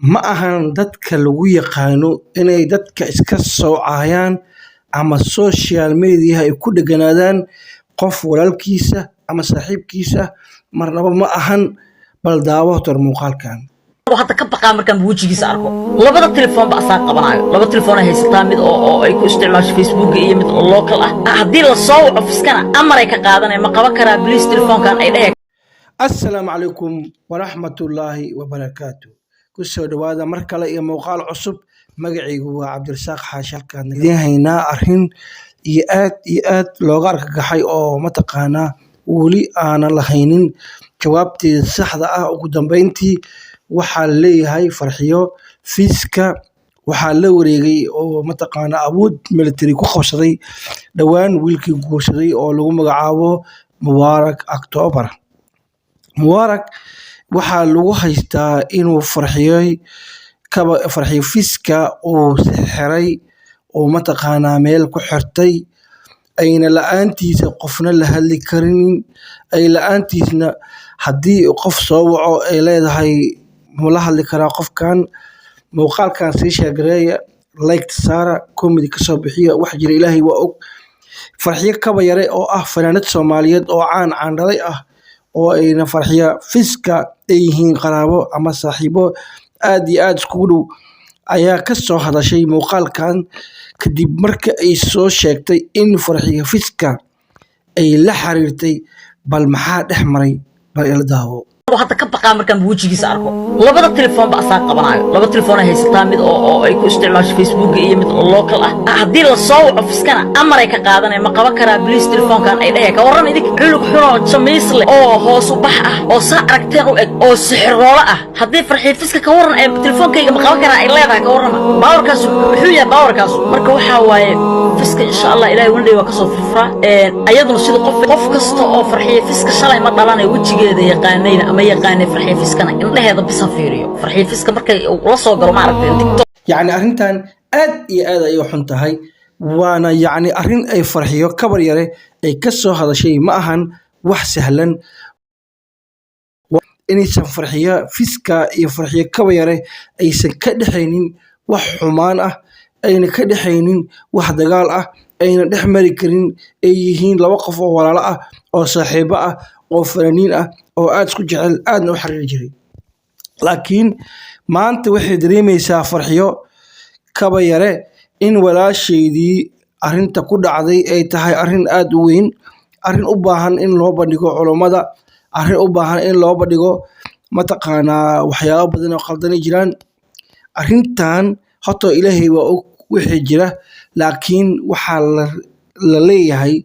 Ma ahan dadka lagu yaqaano inay dadka iska soocayaan ama social media ay ku dheganaadaan qof walaalkiisa ama saaxiibkiisa, marnaba ma ahan. Bal daawo tor muuqaalkan. Hadda ka baqaa markaan wejigiisa arko. Labada telefoon ba asaa qabanaayo. Laba telefoon ay haysataa, mid oo ay ku isticmaasho Facebook iyo mid oo local ah. Haddii la soo waco Fiskana, amar ay ka qaadanaya: "Ma qaban karaa please telefoonkan?" ay dheheen. Assalaamu calaykum waraxmatullaahi wabarakaatu. Kusoo dhowaada mar kale iyo muuqaal cusub. Magacaygu waa Cabdirasaaq Xaashi. Halkaan idiin haynaa arrin iyo aad iyo aad looga argagaxay oo mataqaanaa weli aanan lahaynin jawaabteeda saxda ah. Ugu dambeyntii waxaa leeyahay Farxiyo Fiiska waxaa la wareegay oo mataqaanaa awood military ku qabsaday dhowaan wiilkii guursaday oo lagu magacaabo Mubaarak October. Mubaarak waxaa lagu haystaa inuu Farxiyey kaba Farxiyo Fiiska uu xiray oo mataqaanaa meel ku xirtay, ayna la-aantiisa qofna la hadli karinin, ay la-aantiisna haddii qof soo waco ay leedahay: "Ma la hadli karaa qofkan?" Muuqaalkan sii share gareeya, like saara, comment kasoo bixiya. Wax jira Ilaahay waa og. Farxiyo Kaba Yare oo ah fanaanad Soomaaliyeed oo caan caandhalay ah oo ayna Farxiyo Fiska ay yihiin qaraabo ama saaxiibo aad iyo aad iskugu dhow ayaa ka soo hadashay muuqaalkan, kadib marka ay soo sheegtay in Farxiyo Fiska ay la xiriirtay. Bal maxaa dhex maray? Bal ila daawo. Hadda ka baqaa markaan wejigiisa arko. Labada telefoon ba asaa qabanaayo. Laba telefoon ay haysataa, mid oo ay ku isticmaasho Facebook iyo mid oo local ah. Haddii la soo waco Fiskana, amar ay ka qaadanaya: "Ma qaban karaa please telefoonkan?" ay dheheen. Ka warran idink, cunug xunoo jamiis leh oo hoos u bax ah oo saa aragteen u eg oo sixiroolo ah, haddii Farxiyo Fiska ka warran ee "Telefoonkayga ma qaban karaa?" ay leedahay, ka warrama baawarkaas muxuu yahay baawarkaas? Marka waxaa waaye Fiska, insha Allah, Ilahay wandhay waa kasoo furfuraa. Ayaduna sida qof kasta oo Farxiyo Fiska shalay ma dhalanayo wejigeeda yaqaanayna ama yaqaanay Farxiyo Fiskana, indhaheeda bisa fiiriyo. Farxiyo Fiska markay la soo galo, maaragtay, TikTok. Yacni arrintan aad iyo aad ayay u xun tahay, waana yacni arrin ay Farxiyo Kabar Yare ay ka soo hadashay. Ma ahan wax sahlan inaysan Farxiyo Fiska iyo Farxiyo Kaba Yare aysan ka dhexaynin wax xumaan ah, ayna ka dhexaynin wax dagaal ah, ayna dhex mari karin, ay yihiin laba qof oo walaalo ah oo saaxiibo ah oo fanaaniin ah oo aad isku jecel, aadna u xiriiri jiray. Laakiin maanta waxay dareemaysaa Farxiyo Kaba Yare in walaashaydii arrinta ku dhacday ay tahay arrin aad u weyn, arrin u baahan in loo bandhigo culummada, arrin u baahan in loo bandhigo mataqaanaa waxyaabo badan oo qaldanay jiraan. Arrintan horta Ilaahay waa og wixii jira, laakiin waxaa la leeyahay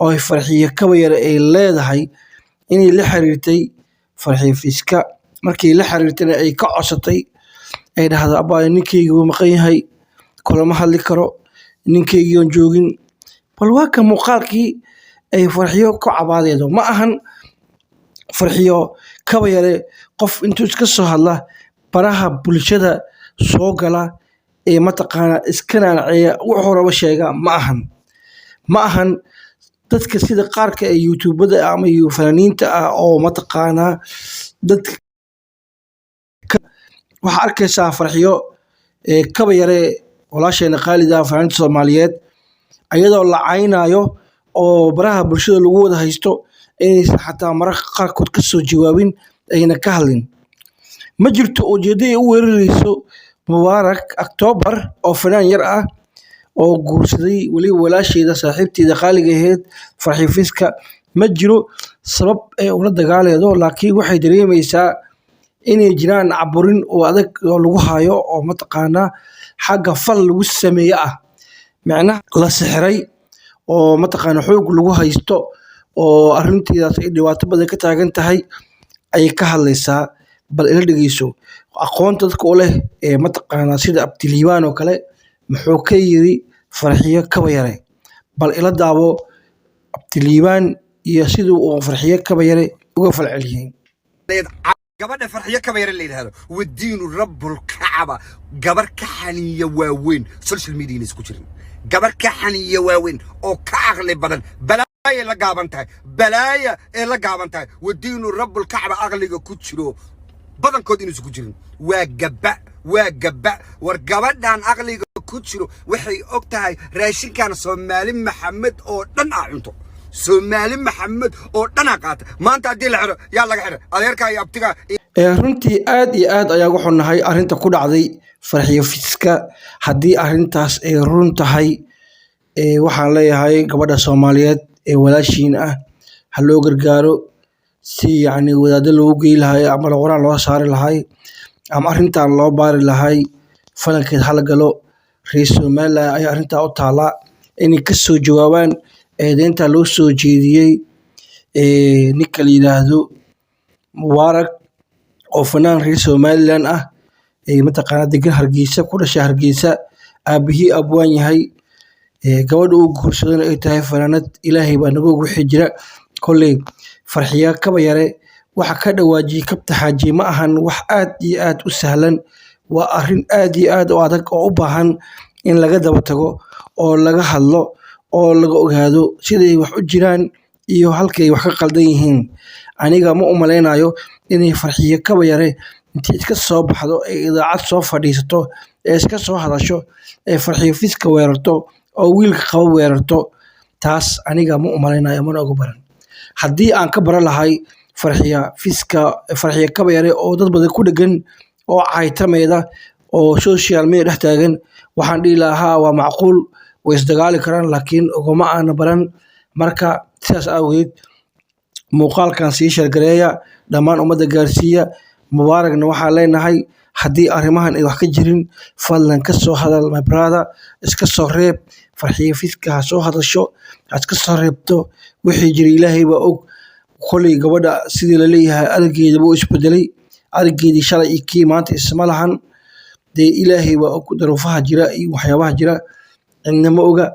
oo Farxiyo Kaba Yare ay leedahay inay la xiriirtay Farxiyo Fiska. Markay la xiriirtayna ay ka codsatay, ay dhahdo: "Abaayo, ninkayga wuu maqan yahay, kulama hadli karo ninkaygii oon joogin." Bal waa ka muuqaalkii ay Farxiyo ku cabaadeedo. Ma ahan Farxiyo Kaba Yare qof intuu iska soo hadla baraha bulshada soo gala ee mataqaanaa iska naanaceeya, wuxuu rabo sheega. Ma ahan, ma ahan dadka sida qaarka ee YouTubada ama fanaaniinta ah oo mataqaanaa dadka. Waxaa arkaysaa Farxiyo Kaba Yare, walaasheena qaalida, fanaaniinta Soomaaliyeed, ayadoo la caynayo oo baraha bulshada lagu wada haysto, inaysan xataa mararka qaarkood ka soo jawaabin, ayna ka hadlin. Ma jirto ujeeddo ay u weerareyso Mubaarak October oo fanaan yar ah oo guursaday weliba walaasheeda, saaxiibteeda qaaliga ahayd, Farxiyo Fiska. Ma jiro sabab ay ula dagaaleedo, laakiin waxay dareemaysaa inay jiraan caburin oo adag oo lagu hayo oo mataqaanaa xagga fal lagu sameeye ah, micnaha la sixiray oo mataqaanaa xoog lagu haysto oo arrinteedaas ay dhibaato badan ka taagan tahay ayay ka hadlaysaa. Bal ila dhegeyso aqoonta dadka u leh ee mataqaanaa sida Abdiliibaan oo kale muxuu ka yiri Farxiyo Kaba Yare. Bal ila daawo Abdiliibaan iyo siduu uu Farxiyo Kaba Yare uga falceliyey. Gabadha Farxiyo Kabayare la yidhaahdo, wadiinu rabbulkacaba, gabar ka xaniya waaweyn social media isku jirin, gabar ka xaniya waaweyn oo ka caqli badan, balaaya la gaaban tahay, balaaya ee la gaaban tahay, wadiinu rabbulkacba, aqliga ku jiro badankood inuusan ku jirin waa gabba. Waa gabba. War gabadhan aqliga ku jiro waxay og tahay raashinkan Soomaali Maxamed oo dhan aa cunto, Soomaali Maxamed oo dhan aa qaata. Maanta haddii la xiro, yaa laga xiro? Adeerkaa iyo abtigaa. Runtii aad iyo aad ayaa uga xunnahay arrinta ku dhacday Farxiyo Fiska. Haddii arrintaas ay run tahay, waxaan leeyahay gabadha Soomaaliyeed ee walaashiin ah ha loo gargaaro, si yacni wadaaddo loogu gey lahay ama quraan loo saari lahay ama arrintan loo baari lahay. Falankeed hala galo. Reer Somaliland ayaa arrintaa u taallaa inay ka soo jawaabaan eedeynta loo soo jeediyey ninka la yidhaahdo Mubaarak, oo fanaan reer Somaliland ah, ee mataqaanaa degan Hargeysa, ku dhashay Hargeysa, aabihii abwaan yahay, gabadha uu guursadana ay tahay fanaanad. Ilaahay baa naga og wixii jira. Kolley Farxiya Kaba Yare waxa ka dhawaajiyey Kabta Xaaji ma ahan wax aad iyo aad u sahlan. Waa arrin aad iyo aad u adag oo u baahan in laga daba tago oo laga hadlo oo laga ogaado siday wax u jiraan iyo halkay wax ka qaldan yihiin. Aniga ma u malaynayo inay Farxiyo Kaba Yare intii iska soo baxdo ee idaacad soo fadhiisato ee iska soo hadasho ee Farxiyo Fiska weerarto oo wiilka qaba weerarto. Taas aniga ma u malaynayo, mana uga baran. Haddii aan ka baran lahay Farxiya Fiska, Farxiya Kaba Yare oo dad badan ku dhegan oo caytameeda oo social media dhex taagan, waxaan dhihi lahaa waa macquul, way isdagaali karaan, laakiin ugama aana baran. Marka sidaas awgeed muuqaalkan sii share gareeya, dhammaan ummadda gaarsiiya. Mubaaragna waxaan leenahay, haddii arrimahan ay wax ka jirin, fadlan ka soo hadal, my brother, iska soo reeb. Farxiyo Fiska ha soo hadasho, ha iska soo reebto wixii jiray. Ilaahay baa og. Koley gabadha sidii laleeyahay araggeeda buu isbedelay, araggeedii shalay iyo kii maanta isma lahan. Dee Ilaahay baa og daruufaha jira iyo waxyaabaha jira, cidna ma oga.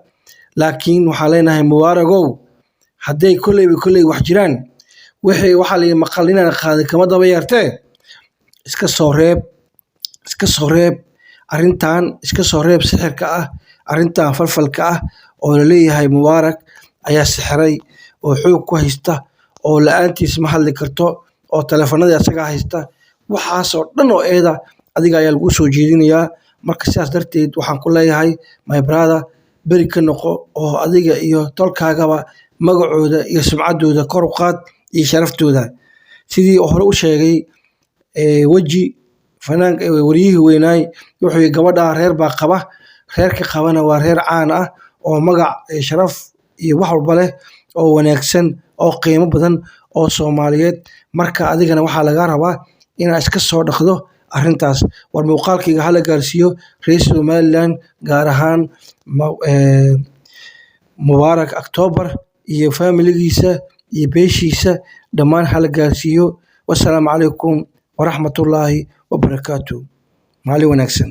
Laakiin waxaan leenahay, Mubaaragow, hadday kolleyba kolley wax jiraan, wixii waxaa la yidhi maqal inaan qaadin kama daba yeertee. Iska soo reeb, iska soo reeb arrintan, iska soo reeb sixirka ah, arrintan falfalka ah oo laleeyahay Mubaarak ayaa sixiray oo xoog ku haysta oo la-aantiis ma hadli karto oo taleefanadii asagaa haysta. Waxaasoo dhan oo eeda adiga ayaa lagu soo jeedinayaa. Marka sidaas darteed waxaan ku leeyahay, my brother, beri ka noqo oo adiga iyo tolkaagaba magacooda iyo sumcaddooda kor u qaad iyo sharaftooda. Sidii hore u sheegay weji fanaanka, wariyihii weynaay, wuxuu yidhi gabadha reer baa qaba, reerka qabana waa reer caan ah oo magac, sharaf iyo wax walba leh oo wanaagsan oo qiimo badan oo Soomaaliyeed. Marka adigana waxaa lagaa rabaa inaad iska soo dhaqdo arrintaas. War muuqaalkayga hala gaarsiiyo reer Somaliland, gaar ahaan Mubaarak October iyo faamiligiisa iyo beeshiisa dhammaan hala gaarsiiyo. Wassalaamu calaykum waraxmatullaahi wabarakaatu. Maalin wanaagsan.